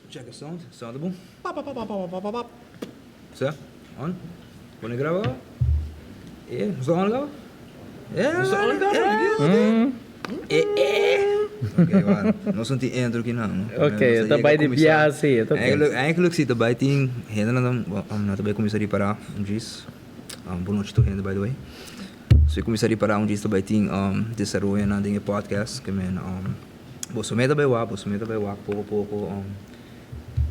Check the sound. Sound ta bon? Pa pa pa pa pa pa pa pa. Sa? On? Pone graba? E, nos ta on graba? E, nos ta on graba? E, e. Ok, wak. Nos no tin intro kinan, no? Ok, ta bai di biaha si, ta ok. Eigenlijk, eigenlijk si ta bai tin hendenan ta, nan ta bai kuminsá ripará un djis. Bon nochi tur hende by the way. Si kuminsá ripará un djis ta bai tin desaroyonan den e podcast ke men. Boso meta bai wak, boso meta bai wak poko poko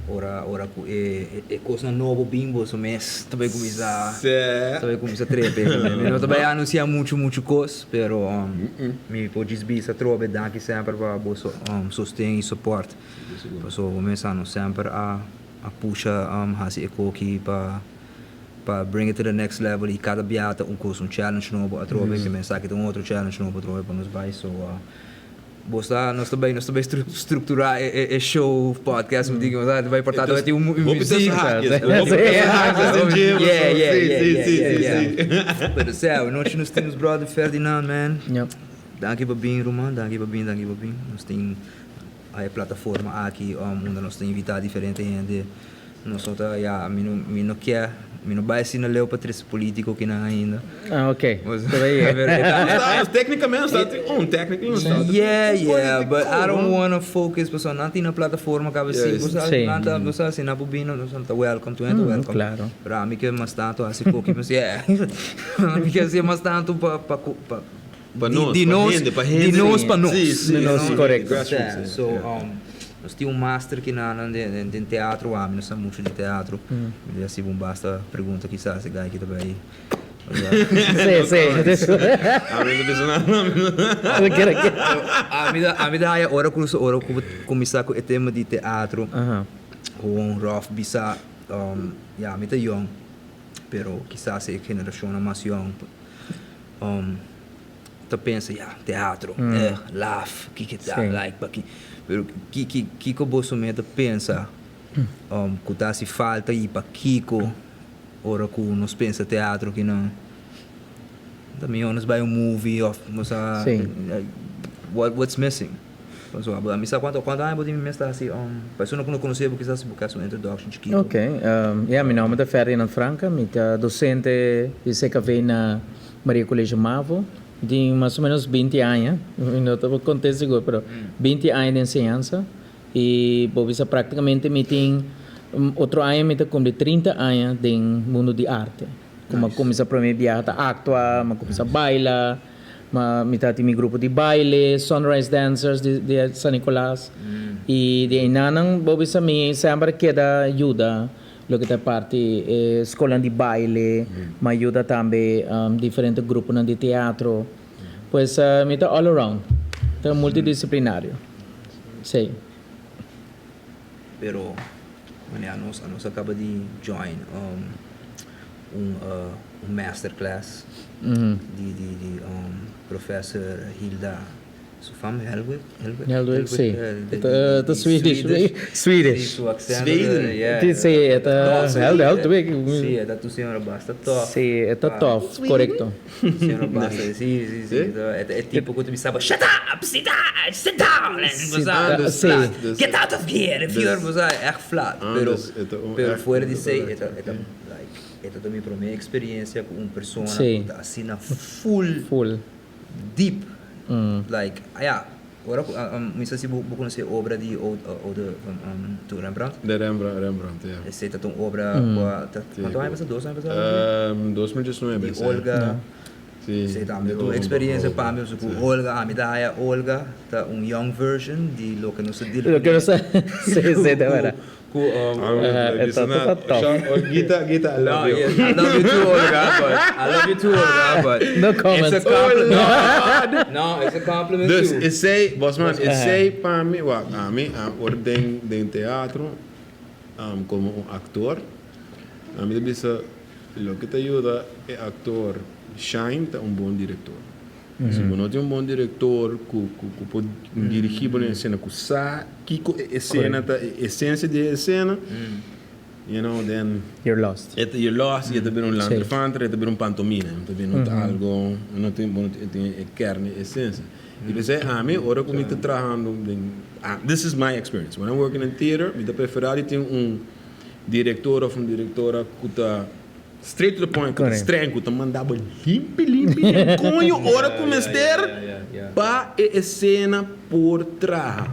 ora ora ku e e kosnan nobo bin boso mes ta bai kuminsá ta bai kuminsá trepe. Mi no ta bai anunsiá muchu muchu kos pero mi por djis bisa atrobe danki semper pa boso sosten i sopòrt pasobra bo mes a nos semper a a pusha hasi e koki pa pa bring it to the next level i kada biaha ta un kos un challenge nobo atrobe ke men sa ki ta un otro challenge nobo atrobe pa nos bai so. Bo sa, nos ta bai, nos ta bai structura e show, podcast, mi diga, ta bai porta ta tin un muziek. Yeah, yeah, yeah, yeah, yeah. Pero sea, anochi nos tin nos brother Ferdinand, man. Danki pa bin, ruman, danki pa bin, danki pa bin. Nos tin e plataforma aki unda nos ta invita diferente hende. Nos no ta, ya, mi no, mi no kier, mi no bai asina leu pa trese politico kinan ainda. Ah, ok. Tecnicamente nos ta tin un, technically nos ta tin Yeah, yeah, but I don't wanna focus pasobra nan tin nan plataforma caba si, bo sa, nan ta, bo sa, si nan por bini nos ta welcome, tur hende ta welcome. Claro. Pero ami ke mas tanto hasi koki, yeah, ami ke hasi mas tanto pa, pa, pa, Pa nos, di pa nos, hende, pa hende. Di nos pa nos. Sí, sí, Di nos, sí, korekto. Grassroots, So, nos tin un master ki nan den teatro, ami no sa mucho di teatro. Mi ta hasi un basta pregunta kisas e guy ki ta bai. Sí, sí. Ami no ta bisa nada. Ami ta, ami ta haya ora ku ora ku bo kuminsá ku e tema di teatro, gewoon rough bisa, ya mi ta yong, pero kisas e generashonnan mas yong. Ta pensa ya teatro eh laf kiko ta like paki pero kiko boso me ta pensa ku ta hasi falta i pakiko ora ku nos pensa teatro kinan ta mihor nos bai un movie of nos a what's missing pasobra mi sa kuantu aña bo tin mi mes ta hasi pa esun ku no konosé bo kisas bo ke hasi un introduction chikito. Ok, ya mi nomber ta Ferdinand Franca, mi ta docente di CKV na Maria College Mavo. Mi tin mas o menos binti aña, mi no ta por conté sigur, pero binti aña di enseñansa y bo bisa practicamente mi tin otro aña mi ta cumpli 30 aña den mundo di arte. Como a cuminsa prome biaha ta actua, mi a cuminsa baila. Ma mi ta tin mi grupo di baile, Sunrise Dancers di di San Nicolas. Y di einanan bo bisa mi semper a keda yuda loke ta parti e scolnan di baile, ma yuda tambe diferente gruponan di teatro. Pues mi ta all around, ta multidisciplinario. Sí. Pero manera nos a nos a caba di join un un masterclass di di di professor Hilda su fam Helwig Helwig si ta Swedish Swedish su accento Sweden si e ta Helwig si e ta tu señora basta tof si e ta tof corecto Señora basta si si si e tipo cu ta bisa bo shut up sit down sit down si get out of here if you're bo sa echt flat pero pero fuera di esey e ta e ta like e ta mi prome experiencia cu un persona cu ta asina full full deep like ya ora cu mi sa si bo conoce e obra di oude tu Rembrandt De Rembrandt Rembrandt ya esey ta un obra cu a cuanto aña pasa dos aña pasa 2019 di Olga Si Esey tambe ta un experiencia pa mi pasobra cu Olga ami ta haya Olga ta un young version di loke nos ta deal Loke nos ta si si ta wera. Cu E ta ta tof. Gita Gita I love you. I love you too Olga but I love you too Olga but No comments. It's a compliment. No it's a compliment Dus too. esey bosman esey pa mi wak ami ora den den teatro como un actor ami ta bisa Loke ta yuda e aktor shine ta un bon direktor. Si bo no tin un bon direktor ku ku por dirigí bo den esena, ku sa kiko e esena ta, e esensia di e esena, you know, then You're lost. E ta you're lost i e ta bira un lanterfanter, e ta bira un pantomina, e ta bira no ta algo, no tin bo no tin e kern, e esensia. I p'esei ami ora ku mi ta trahando den, this is my experience, when I'm working in theater mi ta prefera di tin un director of un directora ku ta straight to the point, ku ta streng, ku ta manda bo limpi limpi den koño ora ku mester pa e esena por traha.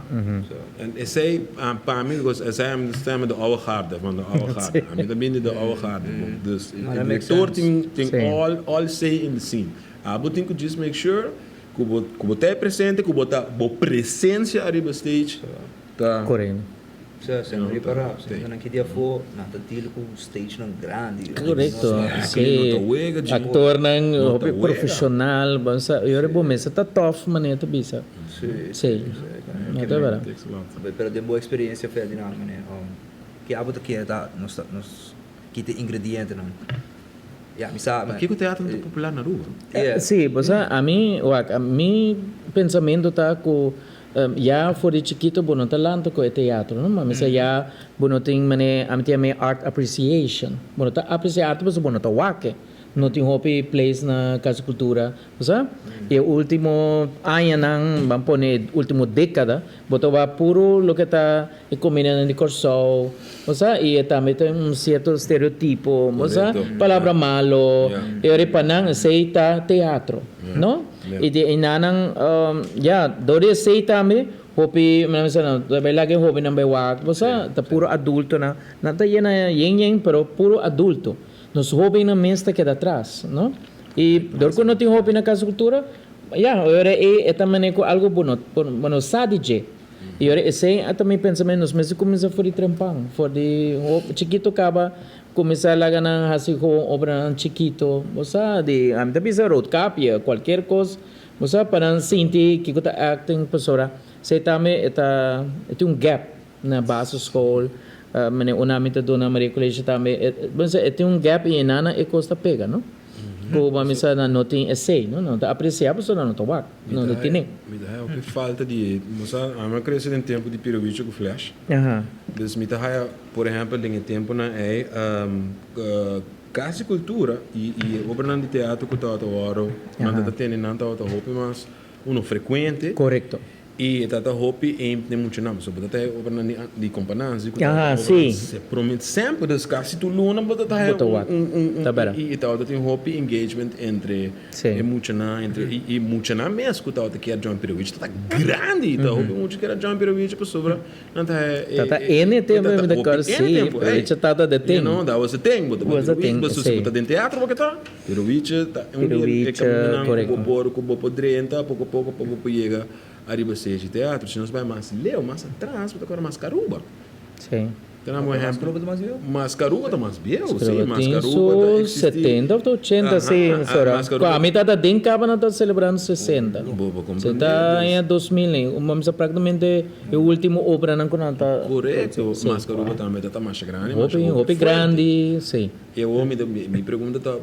En esei pa mi, because esei ami ta stemmen de oude garde, van de oude garde. Ami ta bini de oude garde. Dus e director tin all all say in the scene. Abo tin ku just make sure ku bo ku bo ta e presente, ku bo ta bo presencia ariba stage ta. Correcto. Sa, sa no ripará, sa nan ki di afó, nan ta deal ku stagenan grandi. Correcto, si. Actornan hopi profesional, bo sa, y ora bo mester ta tof manera ta bisa. Si. Si. No ta bera. Pero den bo experiencia Ferdinand, manera, ke abo ta kere ta nos ta nos kita ingredientenan? Ya, mi sa. Pakiko teatro no ta popular na Aruba? Sí, bo sa, ami, wak, mi pensamentu ta ku ya for di chikito bo no ta lanta ku e teatro, no? Ma mi sa ya bo no tin manera, ami ta yama e art appreciation. Bo no ta aprecia arte pasobra bo no ta wak e. No tin hopi place na Casa di Cultura, bo sa? E ultimo añanan, ban pone e ultimo decada, bo ta wak puro loke ta e comidanan di Corsou, bo sa, y e tambe ta un cierto stereotipo, bo sa, palabra malo, e ora pa nan esey ta teatro, no? Y di enanan, ya, door di esey tambe hopi, mi nan bisa nan, ta bay laga e hobennan bay wak, bo sa, ta puro adultonan, nan ta yena yen yen, pero puro adulto. Nos hobennan mes ta keda atras, no? Y door cu no tin hopi na Casa Cultura, ya, ora ey e ta mane cu algo bo no, bo no sa di dje. Y ora esey a ta mi pensamentu, nos mester cuminsa for di trempan, for di chikito caba, cuminsa laga nan haci gewoon obranan chikito, bo sa, di, ami ta bisa roodkapje, cualkier cos, bo sa, pa nan sinti kico ta acting, pasobra esey tambe e ta, e tin un gap na basisschool, Meneer una mi ta duna Maria Colegio tambe, bo sa e tin un gap y enana e cos ta pega no, cu bo misa nan no tin esey no, nan ta aprecia pasobra nan no ta wak, nan no tine. Mi ta haya hopi falta di, bo sa ami a crece den tempo di Pirowicho cu Flash, dus mi ta haya por ehempel den e temponan ey casi cultura y e obranan di teatro cu tabata worde nan ta tene nan tabata hopi mas uno frecuente. Correcto. I e tata hopi aim den muchanan, pasobra bo ta traha obranan di di kompanansi ku ta obra se prome semper, dus kasi tur luna bo ta traha un un un i tabata tin hopi engagement entre e muchanan entre i muchanan mes ku tabata kier join Pirowichi tata grandi ta hopi mucha kier a join Pirowichi pasobra nan ta haña e Tata ene tempo mi ta kòrda si Pirowichi tata the thing you know that was the thing bo ta bai Pirowichi pasobra si bo ta den teatro bo ke ta Pirowichi ta un di e kamindanan ku bo por ku bo por drenta poko poko pa bo por yega ariba stage di teatro. Si nos bai mas leu, mas atras, bo ta kòrda Mascaruba. Sí. Ta nan un ehèmpel. Mascaruba ta mas bieu? Mascaruba ta mas bieu, sí. Mascaruba tin su setenta òf ta ochenta, sí, sora. Ku ami tabata den kaba nan tabata selebrando sesenta. Bo por komprendé. Se ta aña 2000, bo mester praktikamente E ultimo obranan ku nan ta. Korekto, Mascaruba tambe ta ta masha grandi, masha hopi hopi grandi, si. E awor mi ta mi pregunta ta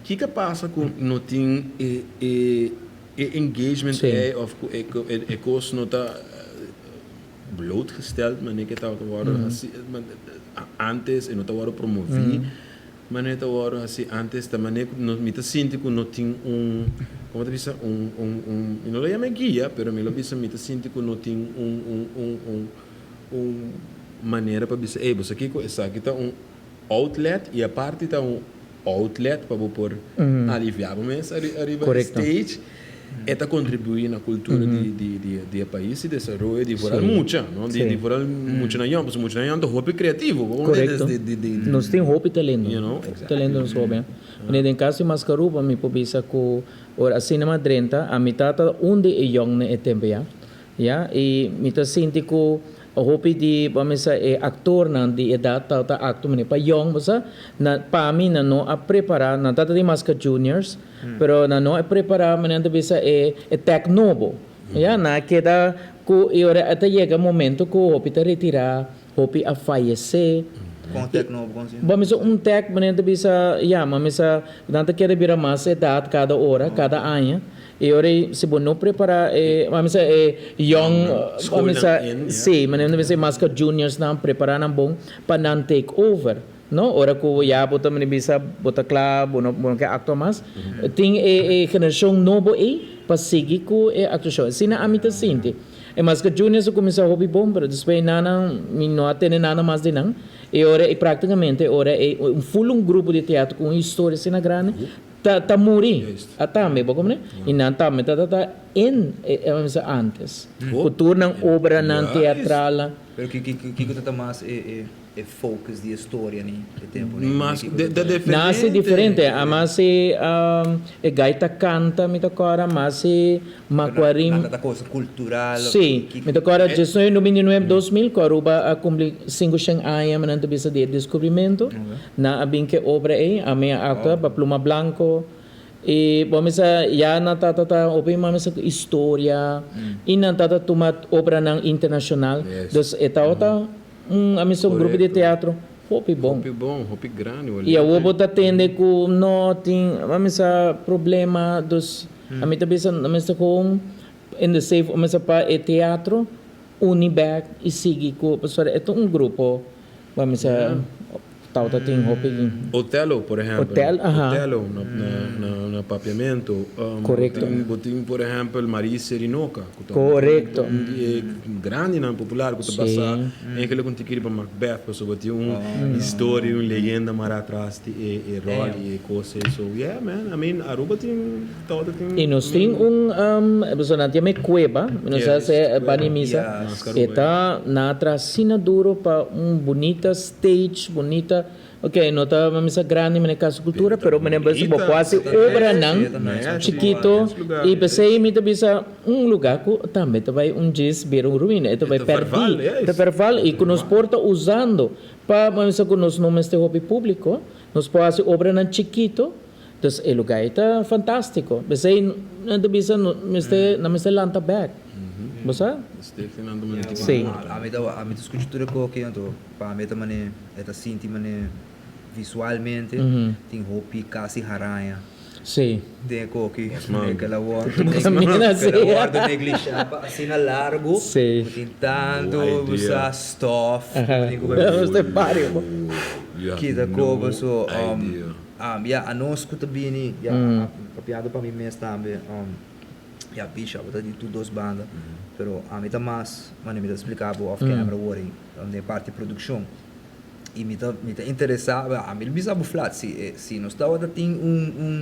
kiko a pasa ku no tin e e e engagement ei of ku e e kos no ta blootgesteld manera ke tabata wòrdu hasi antes e no ta wòrdu promovi. Manera ta wòrdu hasi antes ta manera ku no mi ta sinti ku no tin un komo ta bisa un un un mi no lo yama e guia pero mi lo bisa mi ta sinti ku no tin un un un un un manera pa bisa ey bo sa kiko esaki ta un outlet i aparte ta un outlet pa bo por alivia bo mes ariba e stage. E ta kontribuí na kultura di di di di e pais i desaroyo di foral mucha, no? Di di foral muchanan yòn, pasobra muchanan yòn ta hopi kreativo. Bo Korekto. Di di di Nos tin hopi talento. You know? Hopi talento nos hopi. Wanneer den kaso di Mascaruba mi por bisa ku ora asina mi a drenta, a mi tata un di e yòn na e tempu ya. Ya, i mi ta sinti ku hopi di, bo a misa e aktornan di edat tabata aktua manera pa yòn, bo sa, na pa mi nan no a prepará, nan tabata di Masca Juniors, pero nan no a prepará manera nan ta bisa e e tèk nobo, ya, nan a keda ku i ora a ta yega momento ku hopi ta retirá, hopi a fayesé. Kon tèk nobo kon asina? Bo a misa un tèk manera nan ta bisa, ya, bo a misa nan ta keda bira mas edat kada ora, kada aña. E ora ei si bo no prepara e a misa e young a misa si manera nan bisa e masca juniors nan prepara nan bon pa nan take over no ora cu ya bo ta mane bisa bo ta cla bo no bo no ke actua mas tin e e generacion nobo ei. pa sigui ku e aktuashon. Asina ami ta sinti. E maske Juniors a kuminsá hopi bon, pero despues nan mi no a tende nada mas di nan. E ora ei praktikamente e ora ei un ful un grupo di teatro ku un historia asina grandi ta ta muri. A tambe, bo komprende? I nan tambe ta ta in e antes. Ku tur nan obranan teatral. Pero kiko ta ta mas e e focus di e storia ni e tempo ni? Mas de ta diferente. Nan hasi diferente. Amas e e gai ta canta mi ta cora, mas e Macuarim. Nan ta ta cosa cultural. Si. Mi ta cora diesnuebe noventa i nuebe, 2000 cu Aruba a cumpli 500 aña mi nan ta bisa di e descubrimento. Nan a bin cu e obra ey. Ami a actua pa Pluma Blanco. I bo mester ya nan ta ta hopi mas mester ku historia i nan ta ta tuma obranan internashonal. Dus e tabata un a mester un grupo di teatro hopi bon. Hopi bon, hopi grandi. I awor bo ta tende ku no tin a mester problema dus ami ta bisa nan mester gewoon in the safe a mester pa e teatro uni bek i sigui ku pasobra e ta un grupo bo a mester. Tawata tin hopi. Otelo, por ehempel. Hotel, aha. Otelo na, na, na, na papiamento. Korekto. Bo tin, por ehempel, Marie Serinoka. Ku ta Korekto. un di e grandinan popular ku ta basa enkele ku tiki riba Macbeth, pasobra tin un historia, un leyenda mara atras di e, e ròl i e kos ei. So, yeah man, I mean, Aruba tin, tawata tin. I nos tin un, pasobra nan ta yama e kueba, mi no sa si e bani misa, e ta nan a traha asina duro pa un bunita. Stage bunita, ok no ta misa grandi manera Casa Cultura pero manera bo por hasi obranan chikito y pesey mi ta bisa un lugar cu tambe ta bay un djis bira un ruina e ta bay perdi ta verval y cu nos por ta usando pa misa cu nos no mester hopi publico nos por hasi obranan chikito dus e lugar ey ta fantastico pesey nan ta bisa mester nan mester lanta bek bo sa. Si. Ami ta scucha tur e koki anto Pa mi e ta mane e ta sinti mane visualmente tin hopi casi haraña den e koki ke la wordo ke la wordo neglisha pa asina largo ku tin tanto sa stof ku tin ku kita koba so ya anos ku ta bini ya papiando pa mi mes tambe. Ya pisha bo ta di tur dos banda pero ami ta mas mane mi ta splika bo off camera wor ei den parti produccion y mi ta mi ta interesa ami lo bisa bo flat si e si nos tabata tin un un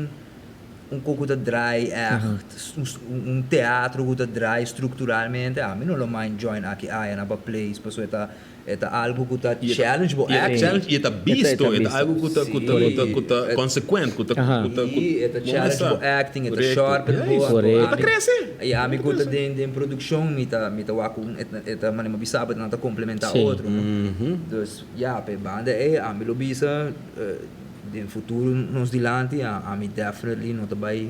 un ko ku ta draai echt un teatro ku ta draai structuralmente ami no lo mind join aki aya na pa place pasobra e ta E ta algu ku ta challenge bo acting. I e ta bisto, e ta algu ku ta ku ta ku ta ku ta consequent, ku ta ku ta ku E ta challenge bo acting, e ta sharpen bo. Korekto. E ta krese. I ami ku ta den den produkshon mi ta mi ta wak ku e ta manera mi bisa bo nan ta komplementá otro. Dus ya pa e banda ei ami lo bisa den futuro nos dilanti ami definitely no ta bai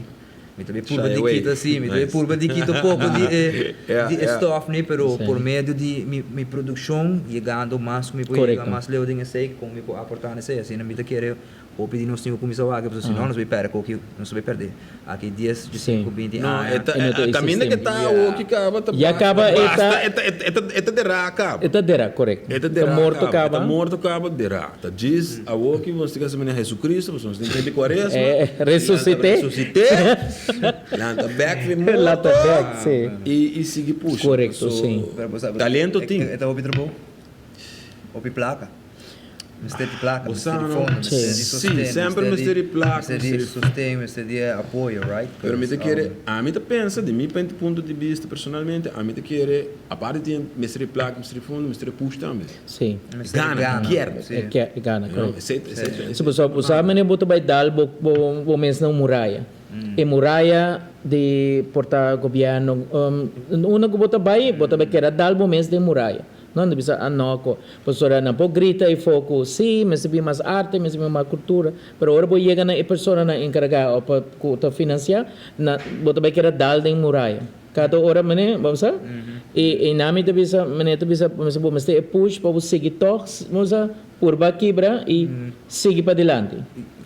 Mi ta bay purba di kita, si, mi ta bay purba di kita poko di e di e stof ni, pero por medio di mi mi produccion yegando mas ku mi por yega mas leu den esey kon mi por aporta na esey, asina mi ta kere hopi di nos tin ku kuminsa wak pasobra si no nos bay perde koki nos bay perde aki dies diesinku binti aña. No, e ta e kaminda ke ta awoki kaba ta Ya kaba e ta basta e ta e ta e ta derá kaba. E ta derá korekto. E ta derá kaba, e ta morto kaba derá. Ta djis awor ki nos tin hasi manera Jesucristo, pasobra nos tin tempu di kuaresma. Resusité. Resusité. Lanta bek fi morto. Lanta bek, si. I sigui pusha. Korekto, si. Talento tin. E ta hopi trabou. Hopi plaka. Mester di plaka, mester di fondo, mester di sosten. Si, semper mester di plaka. Mester di sosten, mester di apoyo, right? Pero mi ta kere, ami ta pensa, di mi punto di bista personalmente, ami ta kere, aparte di mester di plaka, mester di fondo, mester di push tambe. Sí. Gana, kier. E kier, e gana, correcto. Sí, pasobra bo sa manera bo ta bai dal bo bo mes na un muraya. E muraya di por ta gobierno, unda ku bo ta bai, bo ta bai keda dal bo mes den muraya. No, nan ta bisa, ah no ko. Pasobra nan por grita afó ku sí, mester bin mas arte, mester bin mas kultura, pero ora bo yega na e personanan enkargá òf pa ku ta finansiá, nan bo ta bai keda dal den muraya. Kada ora mene, bo sa? I i nami ta bisa, mene ta bisa, bo mester e push pa bo sigui tog, bo sa, purba kibra i sigui padilanti.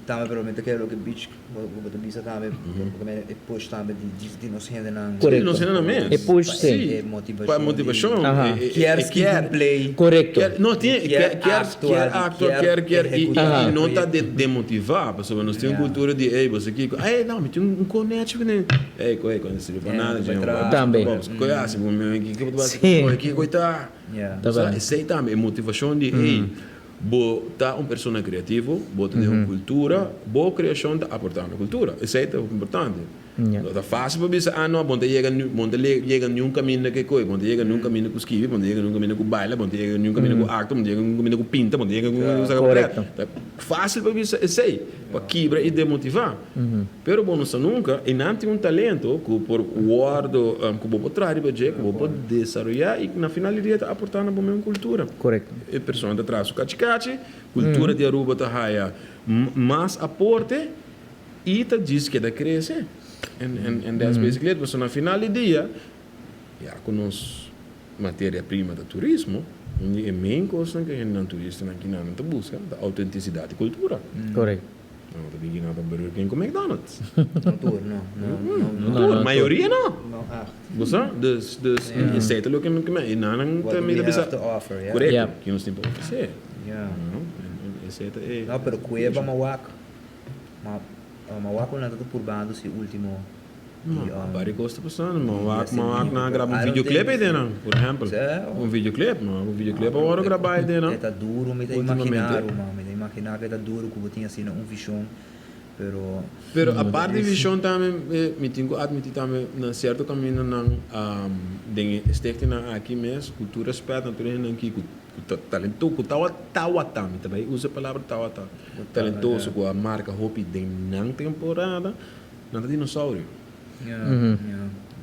Tambe pero mi ta kere loke Beach bo bo ta bisa tambe porque mi e push tambe di di di nos hendenan. Korekto. Nos hendenan mes. E push Pa si. e e motivashon Pa di motivashon. Aha. E e Kier e skibi kier un play. Korekto. Kier no tin Di kier kier kier aktua, kier di aktua kier kier kier i i ehekutá Aha. i no ta proyekto. de demotivá pasobra nos tin un Ya. kultura di ey bo sa kiko ey no mi tin un konechi ku ne ey koe koe no sirbi pa Ya, nada no dje ta bo traha. Tambe. bo koe hasi bo mi kiko bo ta hasi Si. koe kiko ta Ya. Ta Sa bèrdad. esei tambe e motivashon di ey Bo ta un persona creativo, bo ta den un cultura, bo creacion ta aporta na cultura. Esey ta hopi importante. No ta facil pa bisa, ah no, bo no ta yega, bo no ta yega niun caminda cu e coy, bo no ta yega niun caminda cu skibi, bo no ta yega niun caminda cu baila, bo no ta yega niun caminda cu actua, bo no ta yega niun caminda cu pinta, bo no ta yega niun caminda cu saca portret. Ta facil pa bisa esey, pa kibra y demotiva. Pero bo no sa nunca, y nan tin un talento cu por wordo, cu bo por traha riba dje, cu bo por desaroya y na final di dia ta aporta na bo mes cultura. Correcto. E persona ta traha su cachi cachi, cultura di Aruba ta haya mas aporte y ta djis keda crece. And, and that's basically it. Pasobra na final di dia, ya cu nos materia prima ta turismo, un di e main cosnan cu e hendenan turistanan kinan ta busca ta autenticidad di cultura. Correcto. No ta bigi nada Burger King ku McDonald's. No tur, no. No, no, No tur, mayoria no. No echt. Bo sa? Dus, dus, esei ta loke mi e nannan What ta do mi we ta bisa. have to offer, yeah. Korekto, Yeah. ki nos tin pa ofresé. Yeah. No? En, en esei ta e. No, pero kueba mawak. Ma, mawak ku nan ta purbando si ultimo. No, di, vari kos ta pasando. Mawak, di mawak nan a graba un I don't videoclip think- ei den nan, por ehèmpel. Sí. Un videoclip, mawak un videoclip a wòrdu grabá ei den nan. E ta duro, mi ta Ultimamente. imaginá, ruman. Mi ta imaginá ku e ta duro ku bo tin asina un vishon, pero. Pero apart di vishon tambe, mi tin ku atmití tambe na sierto kamindanan den e stichtingnan aki mes, ku tur rèspèt na tur e hendenan aki ku ta talentoso, ku tawata, mi ta bai usa e palabra tawata, talentoso, ku a marka hopi den nan temporada. Nan ta dinosaurio.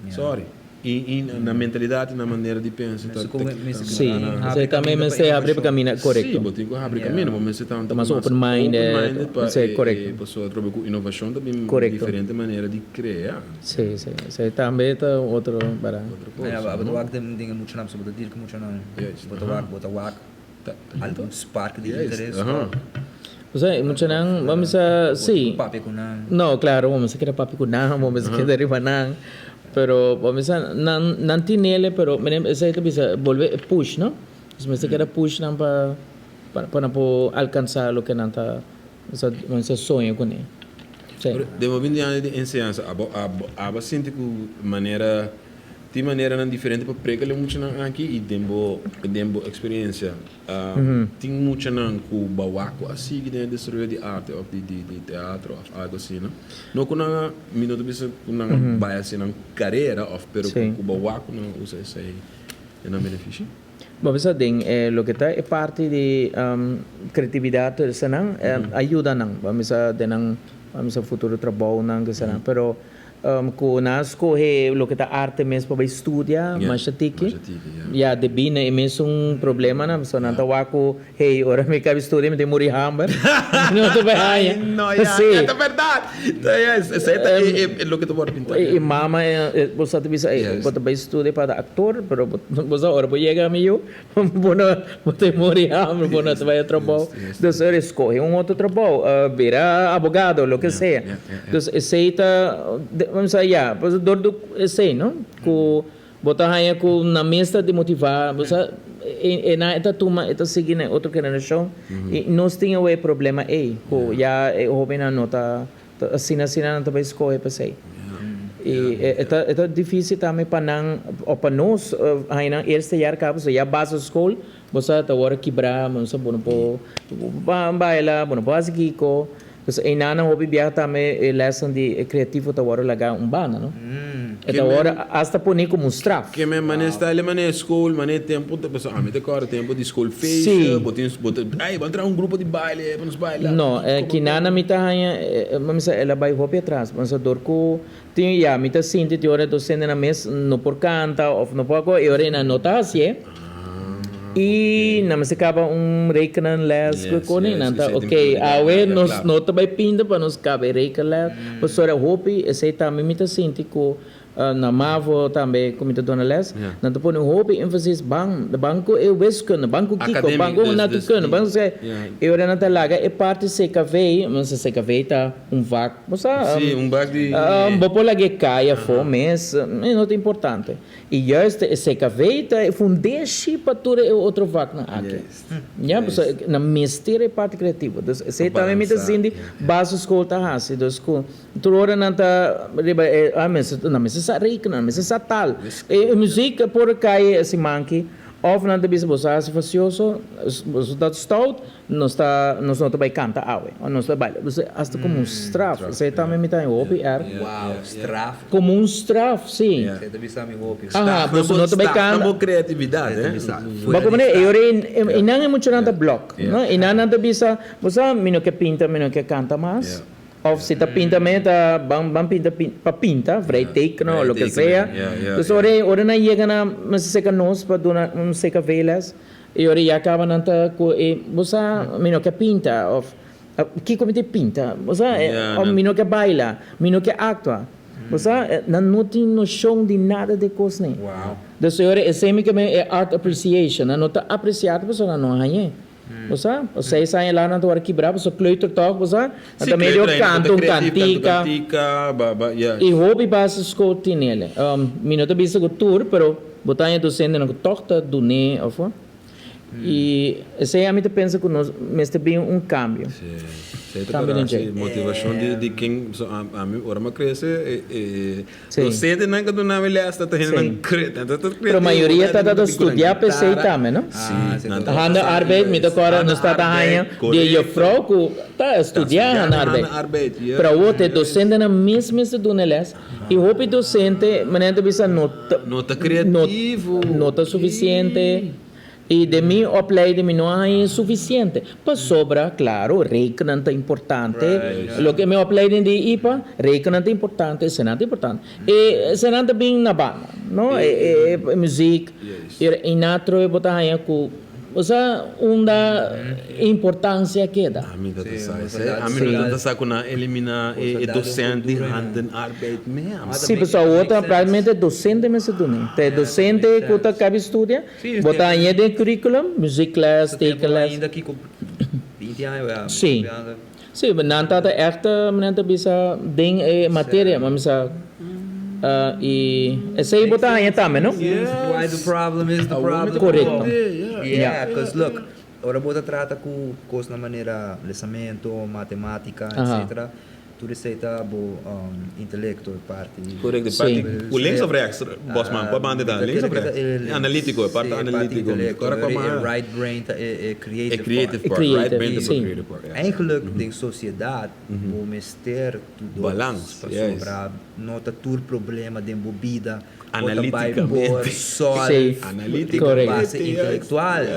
Sorry. I i nan mentalidad i nan manera di pensa ta ta Sí, esei tambe mester habri pa camina, korekto. Sí, bo tin ku habri camina, bo mester ta Ta mas open minded. Open minded pa Sí, korekto. e pasobra atrobe ku inovashon ta bin Korekto. diferente manera di krea. Sí, sí, esei tambe ta otro bara. Otro kos. Ja, bo ta wak den e muchanan, pasobra bo ta deal ku muchanan. Juist, Bo ta wak, bo ta wak. Algun spark di interes. Osea, e muchanan, bo mester, si. Papia ku nan. No, klaro, bo mester keda papia ku nan, bo mester keda riba nan. Pero bo mester, nan, nan tin nele, pero mene esei ta bisa, bolbe e push, no? Nos mester keda push nan pa, pa nan por alkansa loke nan ta, bo mester soña kuné. Si. Pero den bo binti aña di enseñansa, abo, abo, abo a sinti ku manera. Tin maneranan diferente pa preka le muchanan aki i den bo den bo eksperensia tin muchanan ku bawa ku a sigui den e desaroyo di arte òf di di di teatro òf algu asina? No ku nan a mi no ta bisa ku nan a bai hasi nan karera òf pero ku bawa ku nan a usa esei den nan benefisio? Bo bisa den e loke ta e parti di kreatividat tur esanan a yuda nan bo bisa den nan bo bisa futuro trabounan esanan pero Ku nan a skohe loke ta arte mes pa bai studia, masha tiki. Ya, debí na e mesun problemanan, pasobra nan ta wak ku, hey, ora mi kabi studia mi tin muri hamber, mi no ta bai haña. Ay, no, ya, Sí. ta bèrdat. Esei ta e loke ta wòrdu pintá. E mama, bo sa ta bisa, ey, bo ta bai studia pa ta aktor, pero bo sa ora bo yega mi yu, Bo no bo ta muri hamber, bo no ta bai a trabou. Dus ora e skohe un otro trabou, bira abogado, loke sea. Dus esei ta, vamos a ya, pues dor di esei no, ku bo ta haña ku nan mes ta demotivá, bo sa e nan e ta tuma e ta sigui na e otro generashon i nos tin awe e problema ei, ku ya e hobennan no ta Asina asina nan ta bai skohe p'esei. I e ta e ta difísil tambe pa nan òf pa nos haña nan eerste jaar kaba pasobra ya basisschool bo sa ta wòrdu kibrá bo no sa bo no por baila bo no por hasi kiko. Dus einan nan hopi biaha tambe e lèsnan di e kreativo ta wòrdu lagá un banda no. E ta wòrdu asta poné komo un straf. Ke men manera style manera school manera tempo ta pasobra ami ta kòrda tempo di school feestje bo tin bo ta ey bo a traha un grupo di baile pa nos baila. No kinana mi ta haña mi sa el a bai hopi atras pasobra dor ku tin ya mi ta sinti tin ora e dosentenan mes no por kanta of no por ako e ora nan no ta hasié i nan mester kaba un rekenen les ku e koni nan ta ok awe nos no ta bai pinta pa nos kaba e rekenles pasobra hopi esei tambe mi ta sinti ku. Na mavo tambe ku mi ta duna les, nan ta pone hopi énfasis ban ban ku e wiskunde, ban ku kiko, ban ku natuurkunde, ban ku esei. E ora nan ta laga e parti CKV, mester CKV ta un vak, bo sa, bo por laga e kai afó mes, e no ta importante. I juist e CKV ta e fundeshi pa tur e otro vaknan aki. Ya, pasobra nan mester e parti kreativo. Dus esei tambe mi ta sinti basisschool ta hasi. Dus ku. Tur ora nan ta riba e, ah, mester, nan mester sa rekenen, nan mester sa tal. E muziek por kai e siman aki, of nan ta bisa boso a hasi fasioso, boso ta stout, nos ta, nos no ta bai kanta awe, of nos ta baila. Boso hasta komo un straf, esei tambe mi ta haña hopi erg. Wow, straf. Komo un straf, si. Esei ta bisa mi hopi. Aha, boso no ta bai kanta. Straf na bo kreatividat, eh. Bo komprende? E ora ei, nan e muchanan ta blòk, no? I nan nan ta bisa, bo sa, mi no ke pinta, mi no ke kanta mas. Of si ta pinta me ta ban ban pinta pa pinta, vrij tekenen o loke sea. Dus ora ora nan yega na mester seka nos pa duna un seka veles y ora ya caba nan ta cu e bo sa mi no ke pinta of kico mi ta pinta bo sa of mi no ke baila mi no ke actua bo sa nan no tin nocion di nada de cos ne. Dus ora esey mi ke men e art appreciation nan no ta aprecia pasobra nan no hañe. Bo sa? O seis aña la nan ta wòrdu kibrá pasobra kleuter tòg, bo sa? Nan ta medio kanta un kantika. I hopi basisschool tin el. Mi no ta bisa ku tur, pero bo ta haña dosentenan ku tòg ta dun'é òf. I esei ami ta pensa ku nos mester bin un kambio. Sí, ta kora si motivashon di ken, ami ora mi a krese e dosentenan ku duna mi lès ta hendenan kreativo. Pero mayoria ta ta studia p'esei tambe, no? Handenarbeid, mi ta kòrda nos ta ta haña di e juffrouw ku ta studia handenarbeid. Pero awor ta e dosentenan mes mester duna e lès i hopi dosente manera ta bisa no ta No ta kreativo. No ta sufisiente. I den mi opleiding mi no a haña sufisiente. Pasobra, klaro, rekenen ta importante. Loke mi opleiding di ipa, rekenen ta importante, eseinan ta importante. E eseinan ta bin na banda, no? E muziek, i na atrobe bo ta haña ku, bo sa unda e importansia keda. Ami ta ta sa esei. Ami no ta ta sa ku nan a eliminá e docent di handenarbeid mea. Si, pasobra awor ta praktikamente docente mester duna. Ta e docente ku ta kabi studia. Bo ta hañ'é den curriculum, muziekles, tekenles. Sí. Sí, nan ta ta ègt, nan ta bisa den e materia, mi sa, i esei bo ta haña tambe, no? Why the problem is the problem. Korekto. Yeah, cause look, ora bo ta trata ku kosnan manera lesamento, matematika, etcetera, Tur esei ta bo intelecto, e parti. Correcto, e parti cu links of rechts, Bosman? Cua banda ta? Links of rechts? E analitico, e parti analitico. E right brain ta e creative part. E creative part, right brain ta e creative part, ja. Eigenlijk den sociedad bo mester tur dos. Balans, Pasobra no ta tur problema den bo bida bo ta bai por solve riba base intelectual.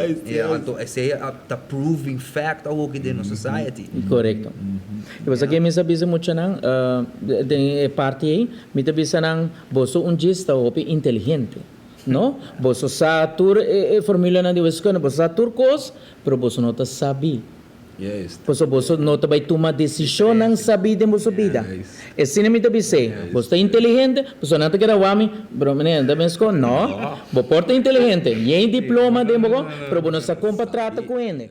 Anto esei ta proving fact awoki den nos society. Correcto. E pasobra ke mi sa bisa muchanan den e parti ei, mi ta bisa nan boso un djis ta hopi inteligente, no? Boso sa tur e formulanan di wiskunde, boso sa tur kos, pero boso no ta sabí. Pasobra boso no ta bai tuma desishonnan sabí den boso bida. Esina mi ta bis'é, boso ta inteligente, pasobra nan ta keda wak mi, pero meneer, ta meskos? No, bo por ta inteligente, yen diploma den bo kon, pero bo no sa kon pa trata ku hende.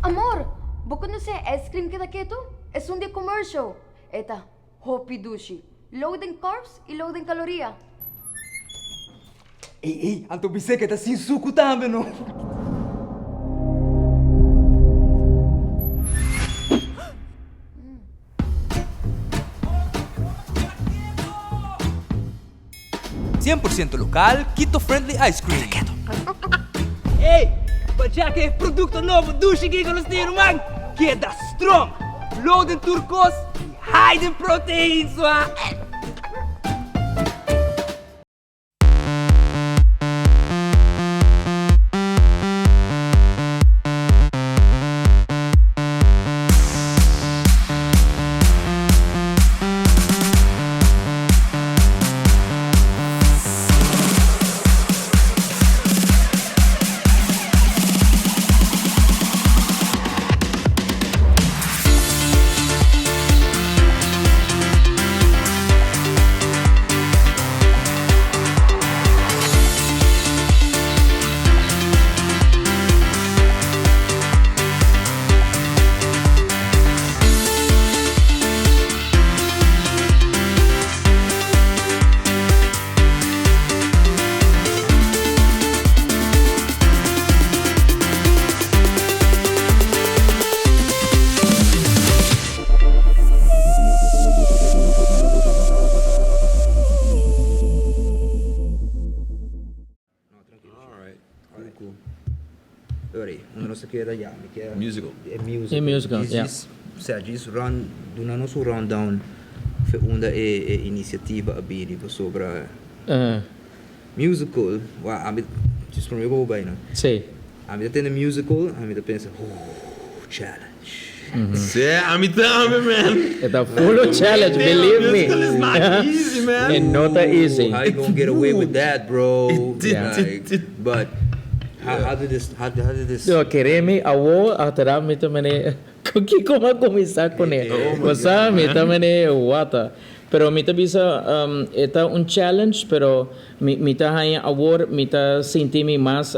Amor, bo conoce e ice cream keda ketu? Esun di e commercial. E ta hopi dushi. Low den carbs y low den caloria. Ey ey, anto bis'é ke ta sin suku tambe no. Sien por siento lokal, Quito Friendly Ice Cream. Ey, pa check e producto nobo dushi ki nos tin ruman, keda strong, low den tur cos y high den proteins wa. Alright, cool, cool. Ori, unda nos a keda ya, mi ke. Musical. E musical. E musical, Djis, ja. djis, sea, djis run, duna nos un rundown fe unda e e iniciativa a bini pasobra musical, wa ami, djis prome ku bo bai no. Sí. Ami ta tende musical, ami ta pensa, ooh, challenge. Sí, ami tambe, man. E ta full of challenge, believe me. Musical is not easy, man. E no ta easy. How you gonna get away with that, bro? Yeah. Like, but how, how did this, how, how did this? No, kere mi awo achteraf mi ta mene ku kiko mi a kuminsá kuné. Oh my Bo sa, God, mi man. ta mene wata. Pero mi ta bisa e ta un challenge, pero mi mi ta haña awor mi ta sinti mi mas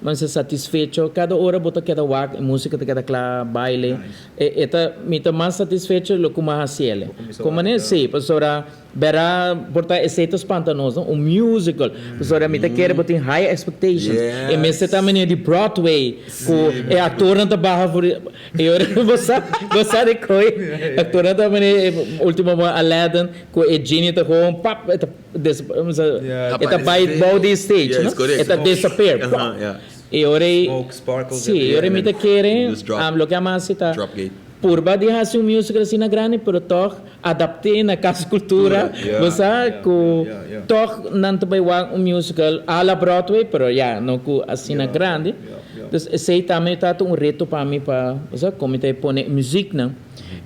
Bo sa satisfecho, kada ora bo ta keda wak, e musika ta keda kla, baile. E e ta, mi ta mas satisfecho lo ku mi a hasi el. Kon manera? Sí, pasobra bera por ta esei ta spanta nos, no? Un musical. Pasobra mi ta kere bo tin high expectations. E mester ta manera di Broadway, ku e aktornan ta baha for di, e ora bo sa, bo sa di koe aktornan ta manera e ultimo Aladdin, ku e genie ta gewoon pap, e ta. E ta bai bou di stage, no? E ta disappear. E ora ei, sí, e ora ei mi ta kere, loke a masi ta purba di hasi un musical asina grandi, pero tog adapt'é na Cas Cultura, bo sa, ku tog nan ta bai wak un musical a la Broadway, pero ya, no ku asina grandi. Dus esei tambe ta un reto pa mi pa, bo sa, kon mi ta pone e muziknan.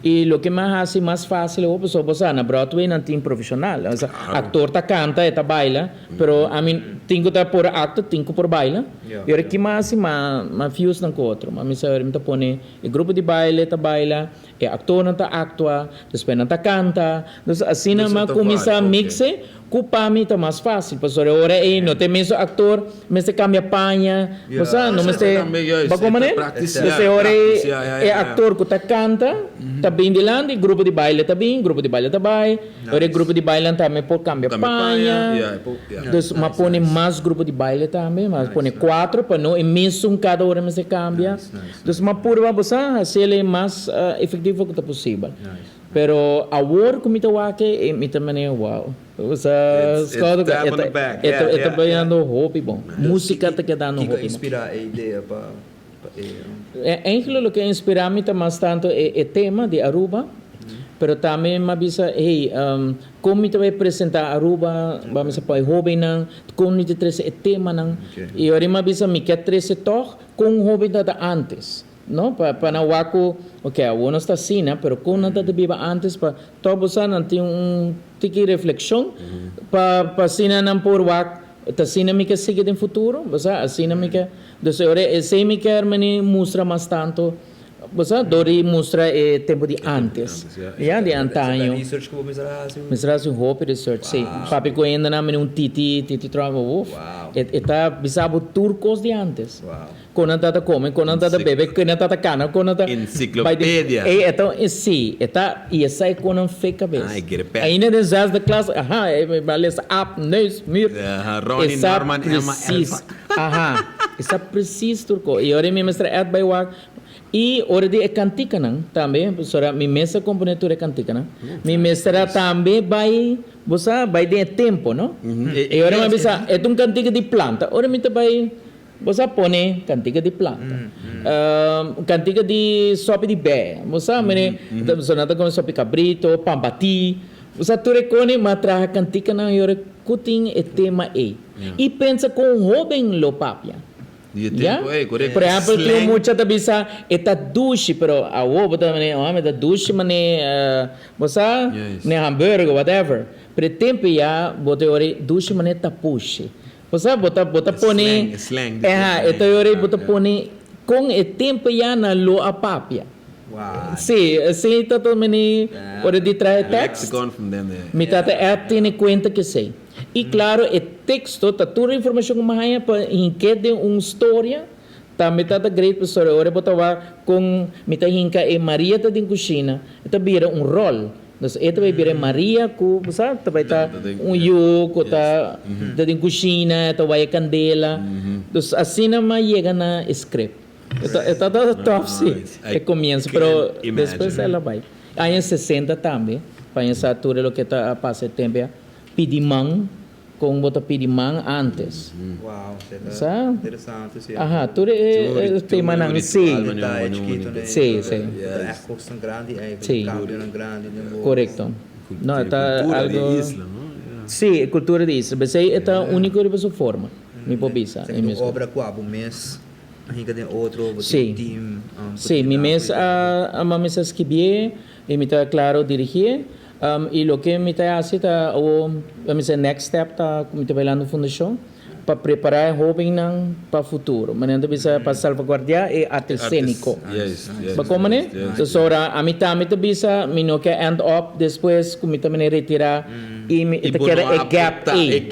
I loke mi a hasi mas fácil awor pasobra bo sa na Broadway nan tin profesional. Osea actor ta canta e ta baila pero ami tin cu ta por acto tin cu por baila. I ora ki mi a hasi mi a fuse nan cu otro. Mi sa ora mi ta pone e grupo di baile ta baila, e actornan ta actua, despues nan ta canta. Entonces asina mi a cuminsa mixe Ku pa mi ta mas fácil, pasobra e ora ei no ta e mesun aktor mester kambia paña, bo sa, no mester, bo komo ne? Pues e ora ei e aktor ku ta kanta ta bin dilanti, grupo di baile ta bin, grupo di baile ta bai, e ora e grupo di bailan tambe por kambia paña, dus m'a pone mas grupo di baile tambe, m'a pone kuatro pa no e mesun kada ora mester kambia, dus m'a purba, bo sa, hasiel e mas efektivo ku ta posibel. Pero awor ku mi ta wak e mi ta manera wow. Sa It's a tap on the back. E ta e ta bayando hopi bon. Musika ta kedando Kiko hopi bon. inspira e idea pa pa e. Eigenlijk loke a inspira mi ta mas tanto e e tema di Aruba, pero tambe mi a bisa hey kon mi ta bay presenta Aruba, bo a bisa pa e hobennan, kon mi ta trese e temanan. I ora mi a bisa mi ke trese tog kon hoben ta ta antes. No, pa pa nan wak ku, ok, awor nos ta asina, pero kon nan ta ta biba antes pa tòg bo sa nan tin un tiki reflekshon pa pa asina nan por wak ta asina mi ke sigui den futuro, bo sa, asina mi ke, dus e ora esei mi kier meni mustra mas tantu, bo sa, dor di mustra e tempu di antes, ya, di antaño. Research ku bo mester a hasi? Mester a hasi hopi research, si. Papia ku hendenan meni un titi, titi tròp, uf, e ta bisa bo tur kos di antes. Kon nan ta ta kome, kon nan ta ta bebe, kon nan ta ta kana, kon nan ta. Encyclopedia. Ey, e ta, si, e ta, y esai kon nan fe kabes. Ay, get it back. Ainda den zesde klas, aha, e a lesa aap, neus, muur. Aha, Ronnie, E sa Norman, Emma, precies. Elsa. Aha, e sa precies tur ko. Y ora mi mester et bay wak. Y ora di e kantikanan tambe, pasobra mi mes a kompone tur e kantikanan. Mi mester a tambe bay, bo sa, bay den e tempo, no? Y ora mi a bisa, e ta un kantika di planta. Ora mi ta bay. Bo sa pone kantika di planta, kantika di sopi di bea, bo sa mene, so nan ta kome sopi kabrito, pan batí, bo sa tur e kone, ma traha kantikanan yora ku tin e tema ei. I pensa kon un hóben lo papia. Di e Ya? tempu ei, korekto. Por ehèmpel, tin un Slang. mucha ta bisa e ta dushi, pero awor bo ta mane, oh, mi ta dushi mane, bo sa, Juist. mane hamburger, whatever. Pero e tempu ya bo ta yora dushi mane tapushi. Bo sa, bo ta, bo ta E pone, slang, e slang di eha, tempu e ta ei. yora bo ta Ja, ja. pone kon e tempu ya nan lo a papia. Wow. Sí, esei ta ta mane ora di traha e tekst. Lexicon from them, yeah. Mi tata a tene kuenta ku esei. I klaro e teksto ta tur e informashon ku mi haña pa hink'é den un storia, tambe ta ta great pasobra ora bo ta wak kon mi ta hinka e Maria ta den kushina, e ta bira un ròl. Dus e ta bai bira e Maria ku, bo sa, ta bai ta un yu ku ta ta den kushina, e ta waya kandela. Dus asina mi a yega na e script. E ta e ta ta tòf si, e komienso, pero despues el a bai. Aña sesenta tambe, pa aña sa tur e loke ta a pasa e tempu ya. Pidi man, kon bo ta pidi man antes. Wow, Sa? interesante si. Aha, tur e temanan si. Detaye chikito ne. Si, si. Ta echt kosnan grandi eigenlijk, Si. kambionan grandi den bo. Korekto. No, e ta Kultura di algo. e isla, no? Si, e kultura di isla. P'esei e ta úniko riba su forma, mi por bisa. Esaki ta un obra ku abo mes a hinka den otro, bo tin team ku Si, ta mi yuda mes a mi mes a skibié i mi ta klaro dirigié. I loke mi ta hasi ta awor, mi bisa next step ta ku mi ta bailando fundashon pa prepará e hóbennan pa futuro. Manera nan ta bisa pa salvaguardiá e arte eséniko. Bo komo ne? Entonces ora ami tambe ta bisa mi no ke end up despues ku mi ta mene retirá i mi ta keda e gap ei.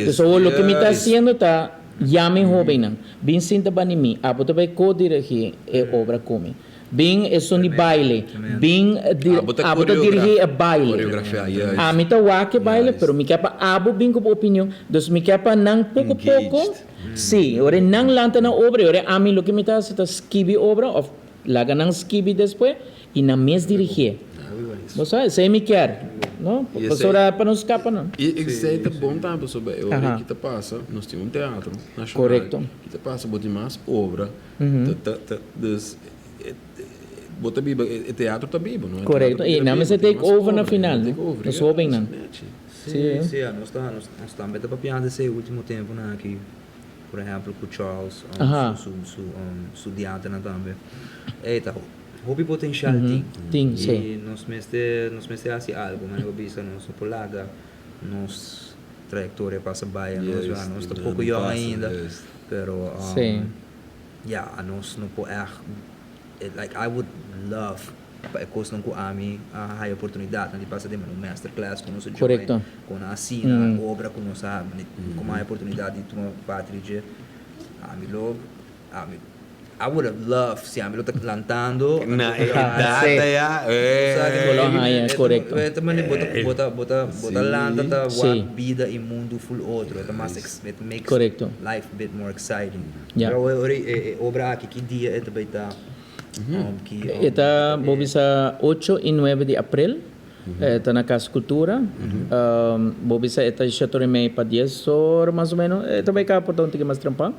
Entonces awor loke mi ta hasiendo ta yama e hóbennan, bin sinta bani mi, abo ta bai ko-dirigí e obra ku mi. Bin esun di baile. Bin di Abo ta abo ta dirigí e baile. Coreografia, juist. Ami ta wak e baile, Juist. pero mi ke pa abo bin ku bo opinion. Dus mi ke pa nan poko poko, Engaged. sí, ora nan lanta nan obra i ora ami loke mi ta hasi ta skibi obra òf laga nan skibi despues i nan mes dirigié. Bo sa, esei mi kier, no? I esei- Pasobra pa no skapa nan. I esei ta bon tambe pasobra e ora Aha. ki ta pasa nos tin un teatro nashonal Korekto. ki ta pasa bo tin mas obra. Ta ta ta dus bo ta biba e teatro ta biba no. Korekto i nan mester take over na final no nos hobennan. Si si nos ta nos tambe ta papiando esei ultimo temponan aki por ehempel ku Charles su su studiantenan tambe ey ta hopi potencial tin Tin si. I nos mester nos mester hasi algo manera bo bisa nos no por laga nos trayectoria pasa bai nos nos ta poko yong ainda pero Ya, anos no por ègt, like I would love pa e kosnan ku ami a haya oportunidatnan di pasa den un masterclass ku nos a join, ku nan a asina, obra ku nos a ku mi a haya oportunidat di tuma parti di dje, ami lo, ami, I would have loved si ami lo ta lantando. Na e edat aya, Bo lo haya, korekto. E ta manera bo ta, bo ta, bo ta, bo ta lanta ta wak bida i mundu ful otro, e ta mas, it makes life a bit more exciting. Ya. Pero ora e obra aki ki dia e ta bay ta? Ki E ta bo bisa ocho i nuebe di april. E ta na Cas Cultura. Bo bisa e ta shete ora i mei pa dies ora mas o meno. E ta bay caba por ta un tiki mas trempan.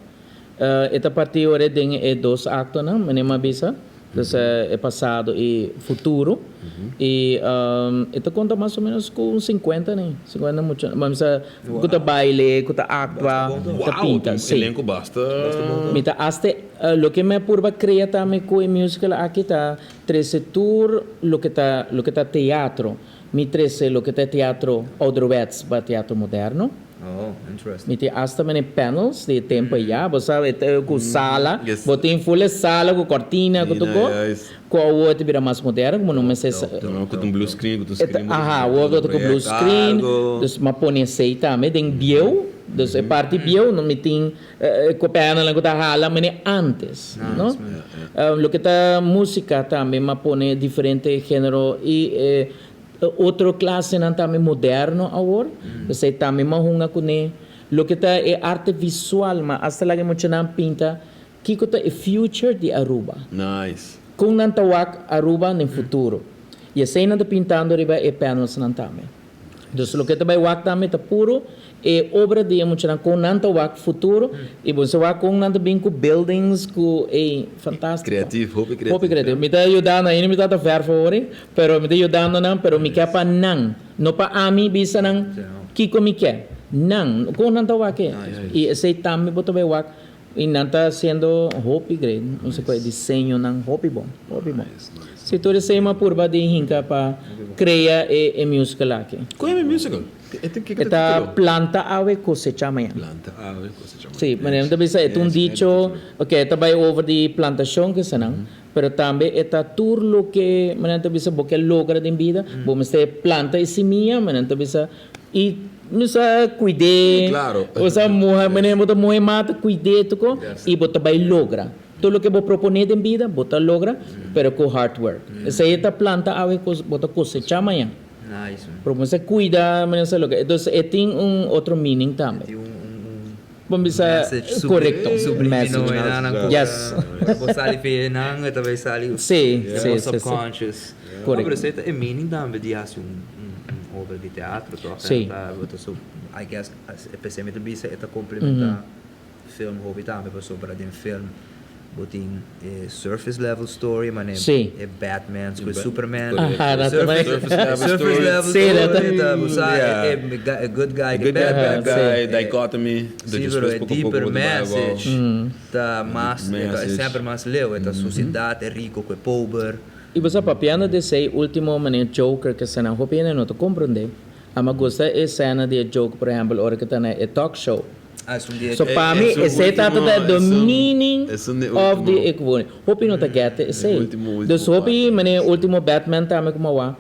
E ta parti ora den e dos actonan, manera mi a bisa. Dus e pasado i futuro. I e ta konta mas o menos ku un sinkuenta ne, sinkuenta mucha, bo mester ku ta baile, ku ta aktua, ku ta pinta. Wow, Si. elenko basta. Mi ta hasta loke mi a purba krea tambe ku e musical aki ta trese tur loke ta loke ta teatro. Mi trese loke ta e teatro ouderwets pa teatro moderno. Oh, interesting. Mi tin hasta mene panels di e tempo ya, bo sa e ku sala, bo tin full e sala ku cortina ku tur kos, ku awor ta bira mas moderno como no mester sa. No, ku ta un blue screen, ku ta un screen. Aha, awor bo ta ku blue screen, dus mi a pone esei tambe den bieu, dus e parti bieu no mi tin ku panelnan ku ta hala mene antes, no. Loke ta musica tambe mi a pone diferente genero i e. Otro clasenan tambe moderno awor, esey tambe m'a hunga cune. Loke ta e arte visual, ma hasta laga e muchanan pinta kico ta e future di Aruba. Nice. Con nan ta wak Aruba den futuro. Y esey nan ta pintando riba e panelsnan tambe. Dus loke ta bai wak tambe ta puro e obra di e muchanan kon nan ta wak futuro i bo sa wak kon nan ta bin ku buildings ku ey fantastico. Creatief, hopi creatief. Hopi creatief. Mi ta yudando ainda mi ta ta verf awor pero mi ta yudando nan pero mi ke pa nan no pa ami bisa nan kiko mi ke. Nan kon nan ta wak e i esey tambe bo ta bai wak I nan ta haciendo hopi great, no sé cua e diseñonan hopi bon, hopi bon. Si tur esey m'a purba di hinca pa crea e e musical aki. Cua e musical? E ta E ta Planta awe cosecha mañana. Planta awe cosecha mañana. Si, manera mi ta bisa e ta un dicho, ok, e ta bay over di plantacion kisanan, pero tambe e ta tur loke manera mi ta bisa bo ke logra den bida, bo mester planta e simia, manera mi ta bisa I mi sa kuid'é, bo sa muha, manera bo ta muha e mata, kuid'é tuko, i bo ta bai logra. Tur loke bo proponé den bida, bo ta logra, pero ku hard work. Esei e ta planta awe ku bo ta kosechá mañan. Pero bo mester kuida, manera sa loke. Entonces e tin un otro meaning tambe. Bo bisa korekto. Message. Yes. Sí, sí, sí, sí. Korekto. Pero esei ta e meaning tambe di hasi un un obra di teatro toch? Sí. Ta bo ta su I guess p'esei mi ta bisa e ta komplementá film hopi tambe pasobra den film bo tin e surface level story manera Sí. e Batman ku e Superman. Aha, dat ta bai. Surface level story. Surface level Sí, dat ta. story ta bo sa e e good guy ku e Good guy, bad bad guy. guy, dichotomy. Sí, pero e deeper message ta mas e ta semper mas leu e ta sosiedat e riko ku e pober. I bo sa papiando di esei ultimo manera Joker ke esena hopi hende no ta comprende. Ama gusta e esena di e Joker por ehempel ora ke ta na e talk show. So pa mi esei ta ta the meaning of di e kwoning. Hopi no ta get esei. Dus hopi manera ultimo Batman tambe ku mawak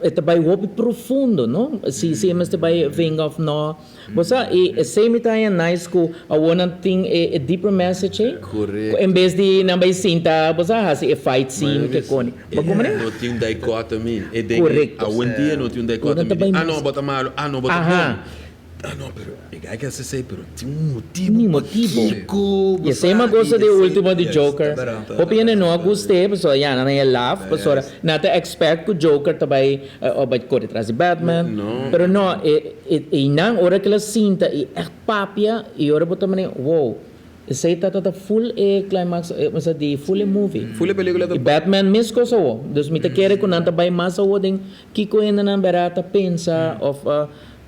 e ta bai hopi profundo no si si e mester bai venga of no. Bo sa, i esei mi ta haña nice ku awor nan tin e deeper message ei. Korekto. En bes di nan bai sinta, bo sa, hasi e fight scene ke koni. Bo komo ne? No tin un dichotomy. E den Korekto. awendia no tin un dichotomy ta bai di, ah no, mas. bo ta malu, ah no, bo ta bon. Aha. Ah no, pero e guy ke hasi esei, pero tin un motibu Ni motibu. pakiko, bo I esei sa, mi a gosta i di e esei, ultimo di yes, Joker. ta, Hopi hende no a gust'é, pasobra ya nan a e laf, pasobra nan ta expect ku Joker ta bai o bai kore tras di Batman. No. Pero no, e. Einan ora ku el a sinta i ègt papia i ora bo ta manera wow esei ta ta full e climax mester di full e movie. Full e pelicula ta. I Batman mes kos awo dus mi ta kere ku nan ta bai mas awo den kiko hendenan bera ta pensa of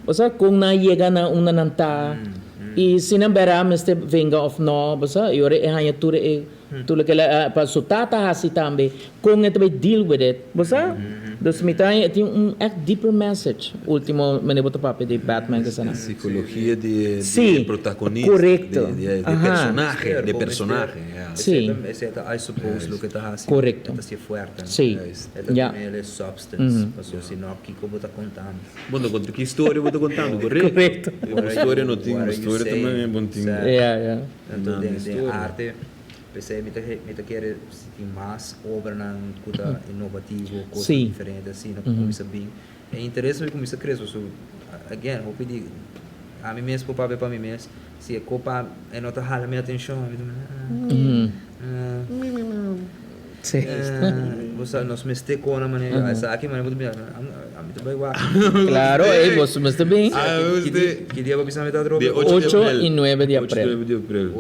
osea kon nan a yega na unda nan ta i si nan bera mester venga of no bo sa i ora e haña tur e Tur loke el a pa su tata hasi tambe, kon e ta bai deal with it, bo sa? Dus mi ta e tin un echt deeper message, ultimo manera bo ta papia di Batman kesa nan. Psicologia di e Sí, protagonista, korekto. di e Aha. personahe, di e personahe, ya. Sí. Esei ta I suppose loke ta hasi, Korekto. e ta hasié fuerte. Sí, E ta ya. duna el e substance, pasobra si no kiko bo ta kontando? Bo ta konta ki historia bo ta kontando, korekto. Korekto. E historia no tin, bo historia ta manera bo tin. Ya, ya. Tanto den den arte, p'esei mi ta mi ta kere si tin mas obranan ku ta inovativo, kosnan diferente asina ku kuminsá bin. E interes mi kuminsá krese pasobra again hopi di ami mes por papia pa mi mes, si e ko pa e no ta hala mi atenshon mi ta Bo sa nos mester kona manera esaki manera bo ta mira ami ta bai wak. Claro ey bo mester bin. Ki dia bo bisa mi ta atrobe? Ocho y nuebe di aprel.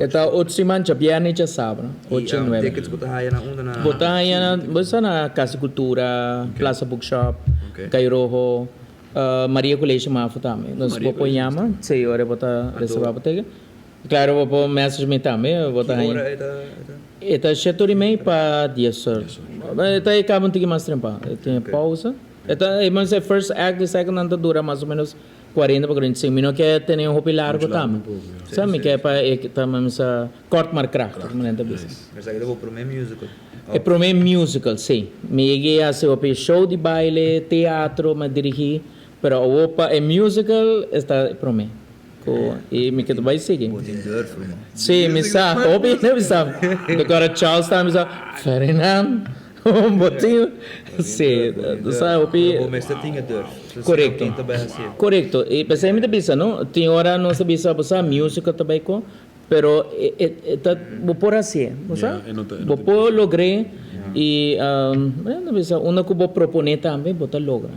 E ta ocho siman djabièrnè y djasabra. Ocho y nuebe. Tickets bo ta haya na unda na? Bo ta haya na bo sa na Casa di Cultura, Plaza Bookshop, Cayo Rojo, Maria Colegio Mafo tambe. Nos bo por yama si ora bo ta reserva bo ticket. Claro bo por message mi tambe bo ta Ki ora e ta? E ta shete ora y mei pa dies or. E ta e caba un tiki mas trempa. E tin e pausa. E ta e mester first act y second nan ta dura mas o menos cuarenta pa 45. Mi no ke tene hopi largo tambe. Sa mi ke pa e ta mester kort maar krachtig manera ta bisa. Esaki ta bo prome musical? E prome musical si. Mi yegi a hasi hopi show di baile, teatro mi a dirigi pero awo pa e musical esta e prome. Ku i mi ke ta bai sigui. Bo tin durf ruman. Sí, mi sa. Hopi hende bisa. Doktora Charles tambe bisa, Ferdinand, bo tin. Sí, bo sa hopi. Bo mester tin e durf. Korekto. Korekto. I p'esei mi ta bisa, no? Tin ora nos ta bisa, bo sa, musical ta bai ku, pero e ta, bo por hasié, bo sa? Bo por logr'é i, bueno, ta bisa, unda ku bo proponé tambe, bo ta logra.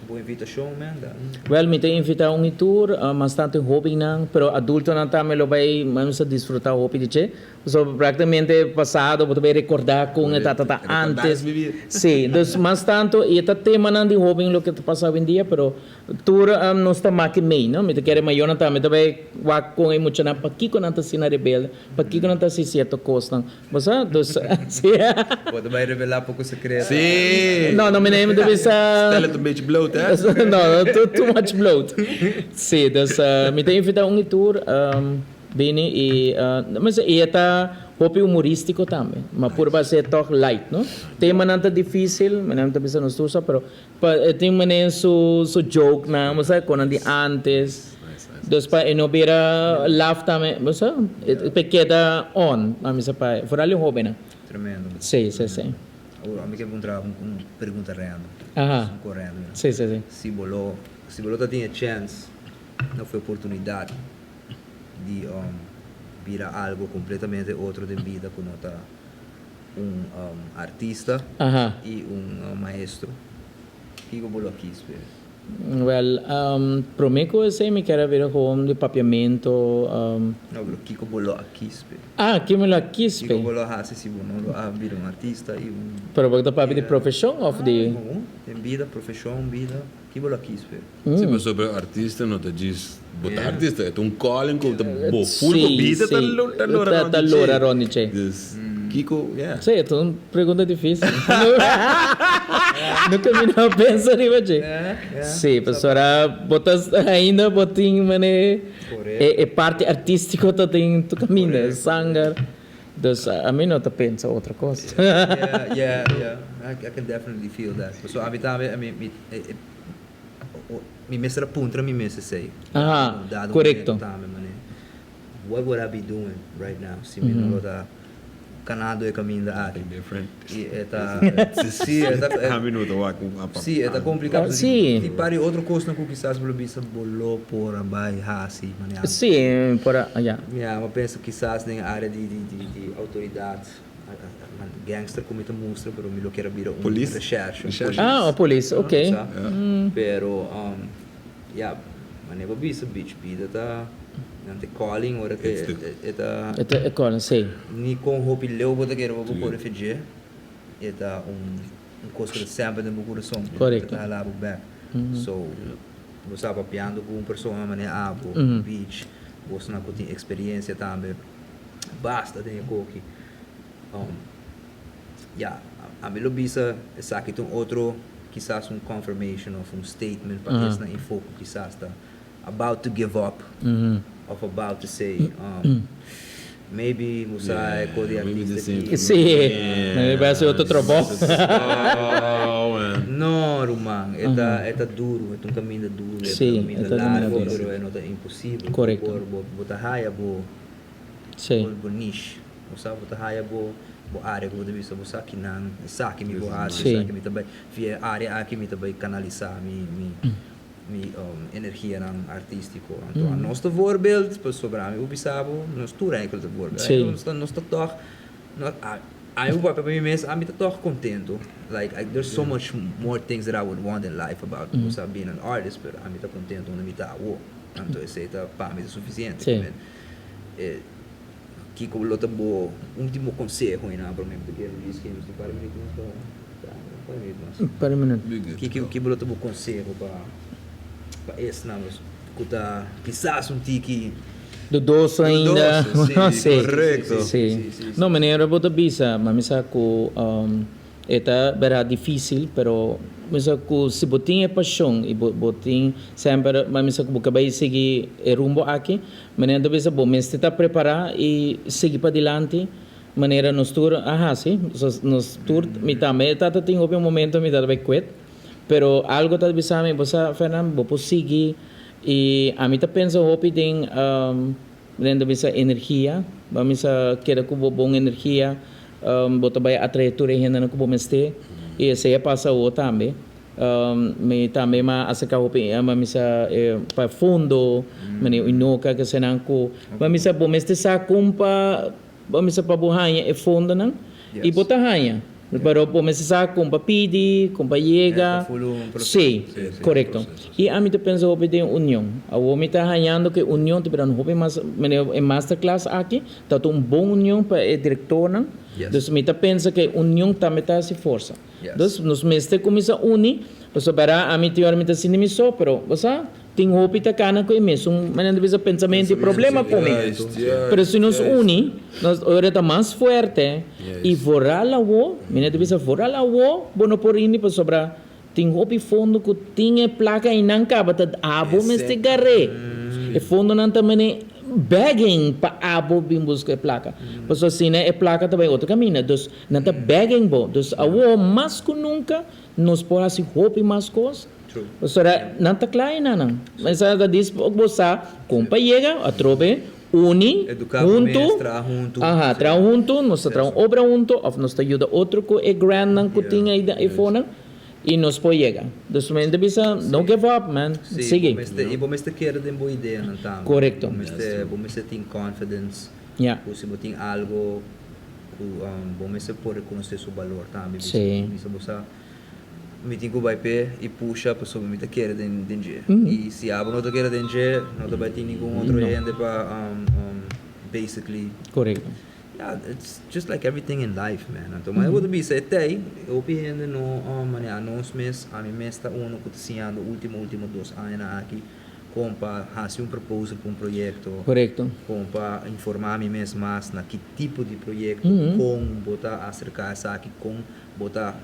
Bo invitashon men da. Wel mi ta invita un y tur, mas tanto e hobennan, pero adultonan tambe lo bay mester disfruta hopi di dje, pasobra practicamente pasado bo ta bay recorda con e tata ta antes. Si, dus mas tanto y e ta temanan di hoben loke ta pasa awendia, pero Tur nos ta maki mei, no? Mi ta kere mayornan tambe ta bai wak kon e muchanan pakiko nan ta asina rebelde, pakiko nan ta hasi sierto kosnan. Bo sa? Dus, si. Bo ta bai revelá poko sekreto. Si. No, no, mi no ta bisa. Stel het een beetje bloot, hè? No, no, too, too much bloot. Si, dus mi ta invitá un i tur bini i, mi sa, i e ta hopi humorístiko tambe, ma purba hasié tòg light, no? Temanan ta difísil, mi no ta bisa nos tur sa, pero Pa e tin manera su su joke nan, bo sa, konan di antes. Dus pa e no bira laf tambe, bo sa, pa e keda on, a mi sa pa, vooral e hobennan. Tremendo. Si, si, si. Awor ami ke puntra bo un pregunta random. Aha. Un ko random. Si, si, si. Si bo lo, si bo lo ta tin e chance of e oportunidad di bira algo completamente otro den bida ku no ta. Un artista y un maestro. Kico bo lo a kies p'e? Wel, prome cu esey mi kier a bira gewoon di papiamento. No, pero kico bo lo a kies p'e? Ah, kico mi lo a kies p'e? Kico bo lo a haci si bo no lo a bira un artista y un. Pero bo ta papia di profesion of di. Gewoon, den bida, profesion, bida. Ki bo lo a kies p'e? Si, pasobra artista no ta djis bo ta artista, e ta un calling ku ta bo full bo bida ta lora rond di dje. Ta lora rond di dje. Dus kiko, yeah. Si, e ta un pregunta dificil. Nunca mi no a pensa riba dje. Si, pasobra bo ta ainda bo tin mane e parti artistico ta den tu caminda, sanger. Dus ami no ta pensa otro cos. Yeah, yeah, yeah. I can definitely feel that. Pasobra ami tambe, mi, mi, mi mester a puntra mi mes esey. Aha, corecto. Dado momento tambe, mane, what would I be doing right now si mi no lo ta canando e caminda aki? Different. Y e ta, si, e ta, Ami no ta wak un apa. Si, e ta complica. Si. Tin par di otro cosnan cu kisas bo lo bisa bo lo por a bay haci, mane. Si, por a, ya. Ya, bo pensa kisas den e area di, di, di, di autoridad. Gangster ku mi ta mustra pero mi lo kier a bira un Polis? recherche, un Recherche. polis. Ah, un polis, ok. Sa? Pero ya, manera bo bisa bitch bida ta nan ta calling ora ke It's the- e ta E ta e calling, si. ni kon hopi leu bo ta kere pa bo kore fe dje, e ta un un kos ku ta semper den bo kurason. Korekto. Ta hala bo bek. So, bo sa papiando ku un persona manera abo, bitch, bosnan ku tin eksperiencia tambe. Basta den e koki. Ya, ami lo bisa esaki ta un otro kisas un confirmation of un statement pa esnan info ku kisas ta about to give up of about to say maybe bo sa e ko di artista aki. Sí, maybe bai hasi otro trabou. No ruman, e ta e ta duru, e ta un kaminda duru, e ta un kaminda largo pero e no ta imposibel. Korekto. Bo ta haya bo. Sí. Bo bo niche. Bo sa bo ta haya bo bo area ku bo ta bisa bo sa kinan esaki mi por hasi, Sí. esaki mi ta bai via e area aki mi ta bai kanalisá mi mi mi energianan artístiko. Anto anos ta voorbeeld pasobra ami por bisa bo nos tur eigenlijk ta voorbeeld. Sí. Nos ta nos ta tòg no a ami por papia pa mi mes ami ta tòg kontento like I there's so much more things that I would want in life about bo sa being an artist pero ami ta kontento unda mi ta awo. Anto esei ta pa mi ta sufisiente. Sí. E kiko lo ta bo ultimo konseho einan prome mi ta kere Luis ke nos tin par minuut mas pa ta un par minuut mas. Un par minuut. Kiko kiko lo ta bo konseho pa pa esnan ku ta kisas un tiki Dudoso ainda. Dudoso, si, Si. Korekto. Si. No manera bo ta bisa, ma mi sa ku E ta berdad dificil, pero mi sa cu si bo tin e pasion y bo bo tin semper, ma mi sa cu bo ke bay sigui e rumbo aki, manera ta bisa bo mester ta prepara y sigui padilanti manera nos tur a haci. Nos tur, mi tambe tata tin hopi momento mi tata bay quit, pero algo ta bisa mi, bo sa Fernan, bo por sigui y ami ta pensa hopi den. Manera ta bisa energia, bo a misa keda ku bo bon energia, bo ta bai atrae tur e hendenan ku bo mester i esei a pasa awor tambe. Mi tambe m'a aserka hopi bo a misa pa e fondo, manera Unoca kesenan ku bo a misa bo mester sa kon pa bo a misa pa bo haña e fondonan i bo ta haña. Pero bo mester sa kon pa pidi, kon pa yega. E ta full un proceso. Sí, korekto. I ami ta pensa hopi den union. Awor mi ta hañando ku e union ta birando hopi mas, manera e masterclass aki ta un bon union pa e direktornan. Dus mi ta pensa ku e union tambe ta hasi forsa. Dus nos mester kuminsá uni, pasobra ami tin ora mi ta sinti mi so, pero bo sa, tin hopi ta kana ku e mesun manera di bisa pensamentu i problema ku mi. Pero si nos uni, nos ora ta mas fuerte i vooral awo, mi ta bisa vooral awo bo no por rindi pasobra tin hopi fondo ku tin e plaka einan kaba ta abo mester gar'é. E fondonan ta mene begging pa abo bin buska e plaka. Pasobra asina e plaka ta bai otro kaminda. Dus Nan ta begging bo. Dus awor mas ku nunka nos por hasi hopi mas kos. Pasobra nan ta kla ei nan. Mesa ta dis bo sa kon pa yega atrobe uni huntu. Aha, traha huntu, nos ta traha un obra huntu of nos ta yuda otro ku e grantnan ku tin ei eifonan i nos por yega. Dus mi ta bisa no give up man, sigui. I bo mester kere den bo ideanan tambe. Korekto. Bo mester tin confidence ku si bo tin algo. Ku bo mester por rekonosé su balor tambe. Sí. Bisa bo sa mi tin ku bai p'e i pusha pasobra mi ta kere den dje. I si abo no ta kere den dje no ta bai tin ningun otro hende pa basically. Korekto. Ya, it's just like everything in life man. Anto manera bo ta bisa e tei, hopi hende no manera anos mes, ami mes ta uno ku ta siñando ultimo ultimo dos añanan aki. Kon pa hasi un proposal pa un proyekto. Korekto. Kon pa informá mi mes mas na ki tipo di proyekto, kon bo ta aserká esaki, kon bo ta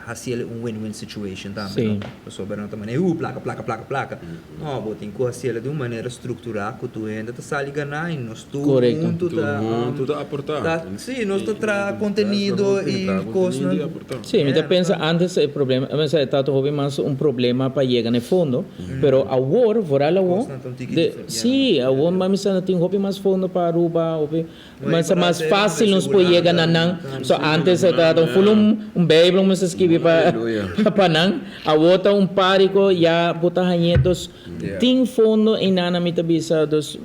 hasi el un win-win situation tambe, no? Pasobra no ta manera, plaka, plaka, plaka, plaka. No, bo tin ku hasi el di un manera strukturá ku tur hende ta sali ganá i nos tur huntu ta. Tur huntu ta aportá. Sí, nos ta traha kontenido i kosnan. Sí, mi ta pensa antes e problema, e tabata hopi mas un problema pa yega na e fondo. Pero awor, vooral awor, de, sí, awor mami sa no tin hopi mas fondo pa Aruba, hopi, mas mas fácil nos por yega na nan. So antes e tabata un full un, un bijbel un mester skibi pa pa nan. Awor ta un parico ya bo ta hañ'é. Dus tin fondo einan mi ta bisa, dus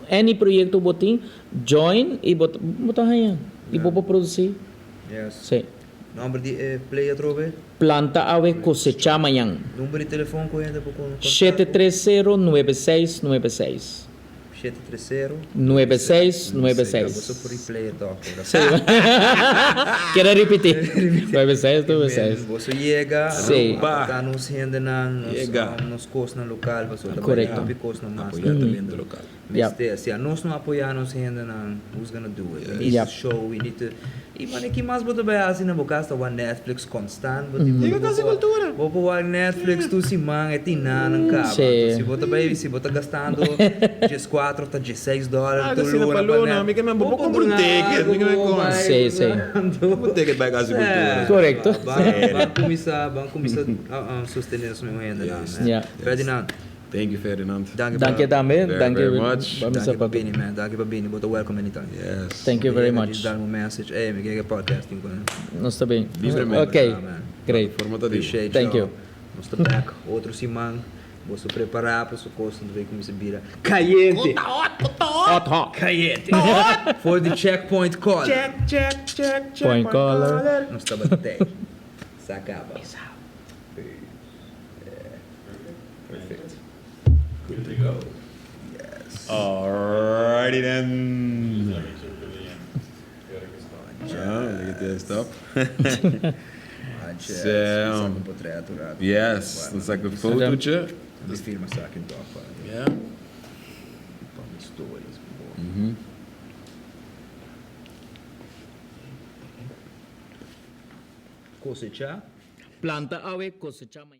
any proyecto bo tin, join y bo bo ta haña y bo por produci. Sí. Nomber di e play atrobe? Planta awe kosechá mañan. Number di telefon ku hende por kontakta bo? 730 9696. 730. 9696. Boso por replay e tok ora. Sí. Keda ripití. 9696. Boso yega, Sí. aportá nos hendenan, nos, Yega. nos kosnan lokal, pasobra ta bai Korekto. hopi kosnan mas. Apoyá talento lokal. Mester, si anos no apoyá nos hendenan, who's gonna do it? We need to show, we need to, i mane ki mas bo ta bai hasi na bo kas ta wak Netflix konstant, bo tin Yega kas di kultura. Bo por wak Netflix tur siman e tin nanan kaba. Anto si bo ta bai, si bo ta gastando dieskuatro ta diesseis dòler tur luna pa Netflix. Mi ke men bo por kumpra un ticket, mi ke men kon. Sí, sí. Kumpra un ticket bai kas di kultura. Korekto. Ban kuminsá, ban kuminsá sostené nos mismo hendenan. Ferdinand. Thank you Ferdinand. Danki pa. Danki tambe. Very Danki very much. pa mi Danki pa sapato. bini man, danki pa bini, bo ta welcome anytime. Yes. Thank you very Yega much. djis dal un message, ey mi ke podcasting ku nan. Nos ta bin. Libremente. Ok, man. great. Forma ta di. Appreciate Thank y'all. you. Nos ta back otro siman, boso prepara pa su kos nan ta bay kuminsa bira cayente. Hot hot. Cayente. For di checkpoint caller. Check check check check. Point caller. Nos tabata tey. Sa caba. Perfect. Good to go. Yes. Alrighty then. Ah, look at this stop. Sam. Yes, dan sak een fotootje. De firma sak in toch. Ja. Stories. Cosecha. Planta awe, cosecha mañana.